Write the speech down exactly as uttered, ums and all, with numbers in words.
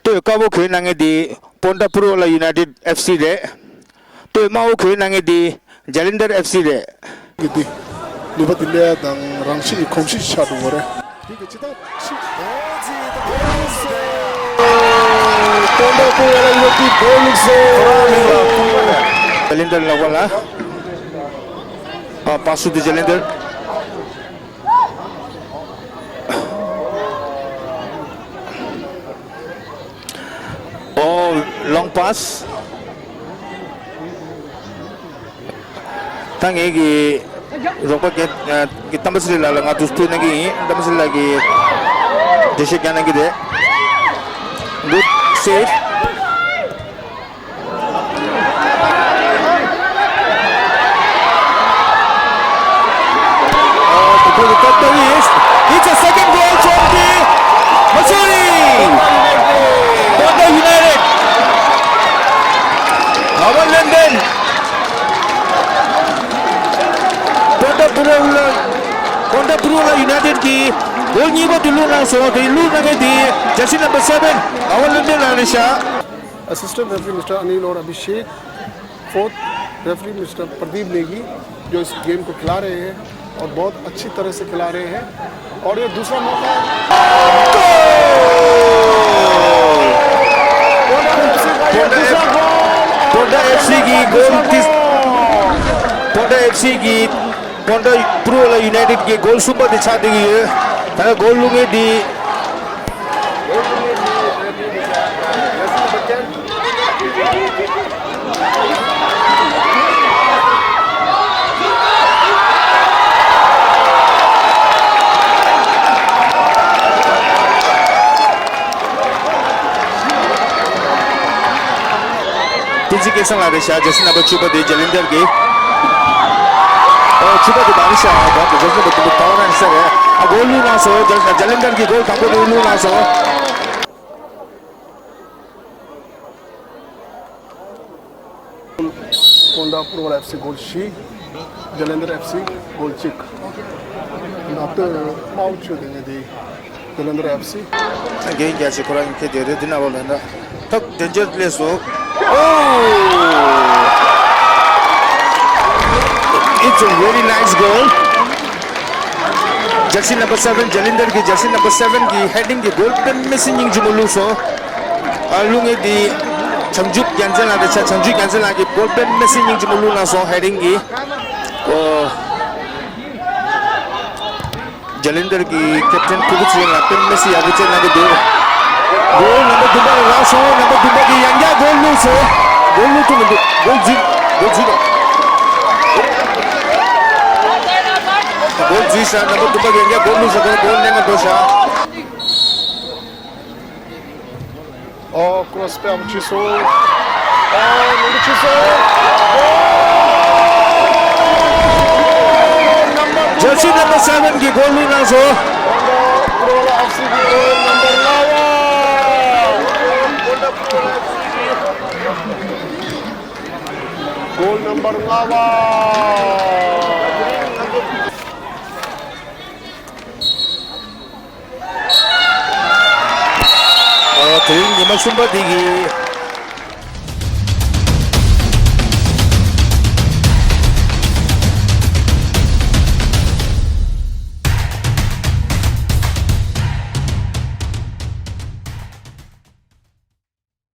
སྟོད་དཀར་པོ་གྱོན་གནང་མཁན་དེ་པོན་ཊ་པུ་རུ་ཝ་ལ་ཡུ་ནའི་ཊེཌ་ཨེཕ་སི་རེད། སྟོད་དམར་པོ་གྱོན་གནང་མཁན་དེ་ཇ་ལན་དར་ཨེཕ་སི་རེད། གི་དེ་ནུས་པ་དེ་འདྲ་དང་རང་བཞིན་གྱི་གོམས་གཤིས་ཆགས་འགྲོ་གི་རེད། དེ་གི་ཇི་ལྟར་ཞིག་པོན་ཊ་པུ་རུ་ཝ་ལ་ཡུ་ནའི་ཊེཌ་གོལ་བླུགས་སོང་། ཇ་ལན་དར་ལག་པ་ལ། ཨ་པ་སུ་དེ་ཇ་ལན་དར། ཨོ། ལོང་པཱ་སི། ད་ངེད་ཀྱི་རོགས་པ་རྒན་ཨ་གི་ཏམ་པ་སི་རི་ལགས་ལ་ང་དུས་ཐུག་གནང་གི་ཡིན། ཏམ་པ་སི་རི་ལགས་ཀྱིས་འགྲེལ་བཤད་རྒྱག་གནང་གི་རེད། Good save. Oh, the goal got the east. It's a second goal from the Missouri. Pawtuckawta United. Our London. Pawtuckawta Purula, Pawtuckawta Purula United གིས་གོལ་གཉིས་པ་དེ་བླུགས་གནང་སོང་། དེ་བླུགས་གནང་མཁན་དེ་jersey number seven, our London ལགས་རེད་ཤག Assistant referee Mister Anil or Abhishek, fourth referee Mister Pradeep Negi, जो इस गेम को खिला रहे हैं और बहुत अच्छी तरह से खिला रहे हैं। और ये दूसरा मौका है। Pawtuckawta एफसी का ये दूसरा गोल। Pawtuckawta एफसी की गोल। तीस Pawtuckawta एफसी की Pawtuckawta Purula United གི་གོལ་གསུམ་པ་དེ་ཆགས་བསྡད་ཀྱི་ཡོད། ད་ལྟ་གོལ་བླུགས་མཁན་དེ། བསྟན་འཛིན་སྐལ་བཟང་ལགས་རེད་ཤག jersey number བཅུ་པ་དེ་ཇ་ལན་དར་གི། ཨོ་བཅུ་པ་དེ་མ་རེད་ཤག་ད་jersey number བདུན་པ་ད་བ་རན་ས་རེད། ཨ་གོལ་བླུགས་གནང་སོང་། ཇ་ཇ་ལན་དར་གི་གོལ་དང་པོ་དེ་བླུགས་གནང་སོང་། Pawtuckawta Purula FC གོལ་བཞི། Jalandhar FC གོལ་གཅིག་ད་ལྟ་དམར་པོ་ཆུ་དེ་ངས་དེ་Jalandhar FC། རྒན་རྒྱ་ཆེ་ཁོ་རང་ཁྱེད་དེ་རེད་འདི་ན་བ་ལ་ན་ཐག་danger place སོ། Oh! It's a very nice goal. Jersey number seven Jalandhar གི་jersey number seven གི་heading གི་གོལ་དཔེ་མི་སྲིད་སྙིང་རྗེ་མོ་བླུགས་སོང་། ཨ་བླུགས་མཁན་དེ་བྱང་ཆུབ་རྒྱལ་མཚན་ལགས་རེད་ཤག་བྱང་ཆུབ་རྒྱལ་མཚན་ལགས་ཀྱིས་གོལ་དཔེ་མི་སྲིད་སྙིང་རྗེ་མོ་བླུགས་གནང་སོང་heading གི། ཨོ། Jalandhar གི་captain ཕུ་བོ་ཚེ་རིང་ལགས་དཔེ་མི་སྲིད་ཡག་པོ་རྩེད་གནང་གི་འདུག་གོལ་number བདུན་པ་ལ་རག་སོང་། number བདུན་པ་གིས་ཡང་བསྐྱར་གོལ་བླུགས་སོང་། གོལ་བླུགས་ཐུབ་མི་འདུག་གོལ་འཛུལ། གོལ་འཛུལ་དང་། གོལ་འཛུལ་ཤག number བདུན་པ་གིས་ཡང་བསྐྱར་གོལ་བླུགས་སོང་། གོལ་གོལ་གནས་ང་འགྲོ་ཤག་ཨོ་cross དཔེ་ཡག་པོ་བྱས་སོང་། ཨོ་ནང་དུ་ཕྱིན་སོང་། Jersey number seven གིས་གོལ་བླུགས་གནང་སོང་། Pawtuckawta Purula FC གི་གོལ་number ལྔ་བ། གོལ་number ལྔ་བ། ཨོ་དེ་རིང་ཉི་མ་གསུམ་པ་འདི་གི་